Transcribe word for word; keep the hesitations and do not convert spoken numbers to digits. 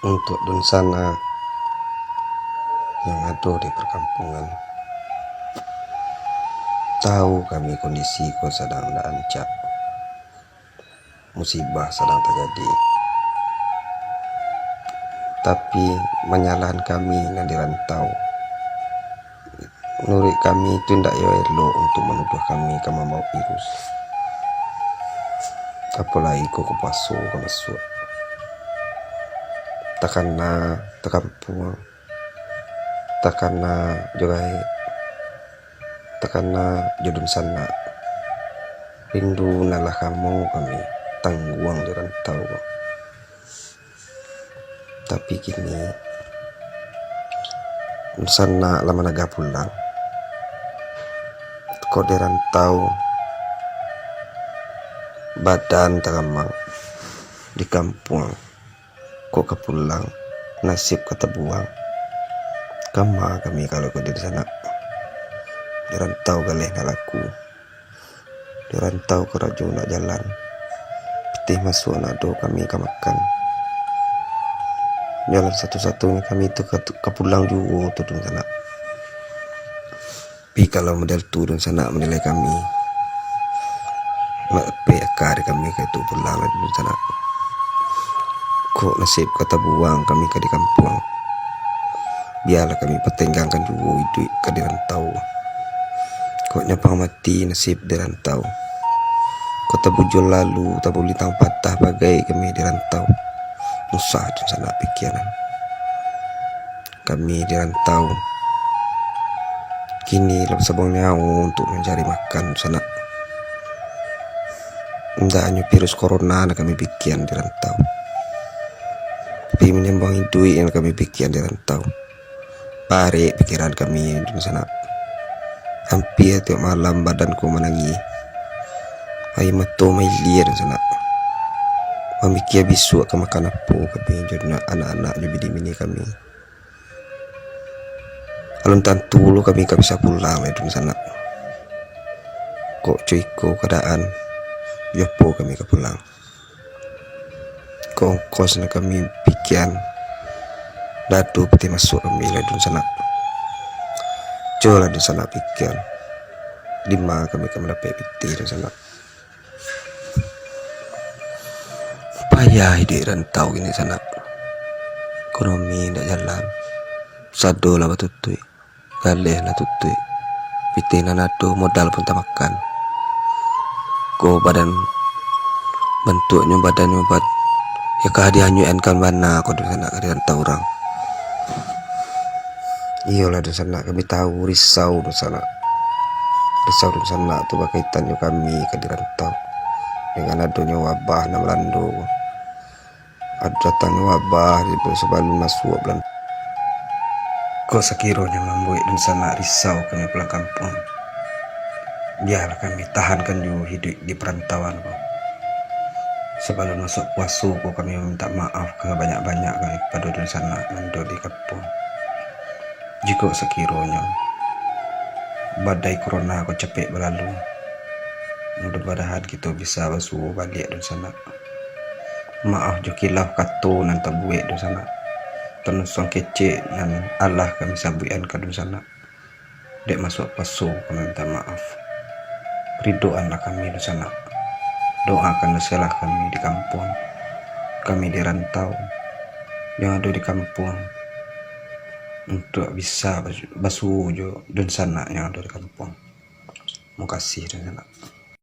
Untuak dunsanak yang ado di parkampuangan, tahu kami kondisi ko sadang ndak rancak, musibah sadang tajadi. Tapi, manyalahan kami nan di rantau, manuruik kami tu ndak yo elok untuak manuduah kami ka mambaok virus. Apolai ko, ko puaso ka masuak. Takana takampuang, takana jo gaek, takana jo dunsanak. Rindu nan lah lamo kami tangguang di rantau ko. Tapi kini, dunsanak lah managah pulang. Kok di rantau, badan taramang, di kampuang, kok ka pulang, nasib ka tabuang. Kama kami kalau ko di sanak? Di rantau galeh ndak laku. Di rantau karajo ndak jalan. Pitih masuak ndak ado kami ka makan. Jalan satu-satunyo kami tu ka, ka pulang juo tu dunsanak. Tapi kalau model tu dunsanak manilai kami, ndak dapek aka di kami ka itu pulang lai dunsanak. Kok nasib ka tabuang kami ka di kampuang. Bialah kami patanggangkan juo iduik ka di rantau. Kok nyampang mati nasib di rantau. Kok tabujua lalu, tabulintang patah bagai kami di rantau. Susah dunsanak pikiran. Kami di rantau, kini lah basabuang nyawo untuak mancari makan dunsanak. Indak hanyo virus corona nan kami pikian di rantau, tapi manyambuang iduik nan kami pikian di rantau. Barek pikiran kami dunsanak. Ampia tiok malam badan ko manangih. Aia mato mailia dunsanak. Mamikia bisuak ka makan apo kami jo anak-anak jo bini-bini kami. Alun tantu lo kami ka bisa pulang lai dunsanak. Kok co iko kaadaan, jo apo kami ka pulang? Kok ongkos nan kami pikian, ndak ado pitih masuak kami lai dunsanak. Colah dunsanak pikian, dima kami ka mandapek pitih dunsanak. Payah iduik rantau kini sanak. Ekonomi indak jalan. Sado lah batutuik. Galeh lah tutuik. Pitih nan ado modal pun tamakan. Ko badan, bantuaknyo badannyo bad-, yo ka dihanyuikan bana ko dunsanak ka di rantau urang. Iyolah dunsanak, kami tahu risau dunsanak. Risau dunsanak tu bakaitan jo kami ka di rantau. Dengan adonyo wabah nan malando, ado datangnyo wabah di sabalun masuak bulan. Kok sakironyo mambuek dunsanak risau kami pulang kampuang, bialah kami tahankan juo hiduik di parantauan ko. Sabalun masuak puaso ko, kami mamintak maaf ka banyak-banyak kami kapado dunsanak nan ado di kampuang. Jikok sakironyo badai corona ko capek balalu, mudah-mudahan kito bisa basuo baliak dunsanak. Maaf jo kilaf kato nan tabuek dunsanak, tanusuang kecek nan alah kami sabuikan ka dunsanak. Dek masuak puaso kami mintak maaf. Ridoanlah kami dunsanak. Doakanlah salah kami di kampuang, kami di rantau, yang ado di kampuang, untuak bisa basu-, basuo jo dunsanak yang ado di kampuang. Makasih dunsanak.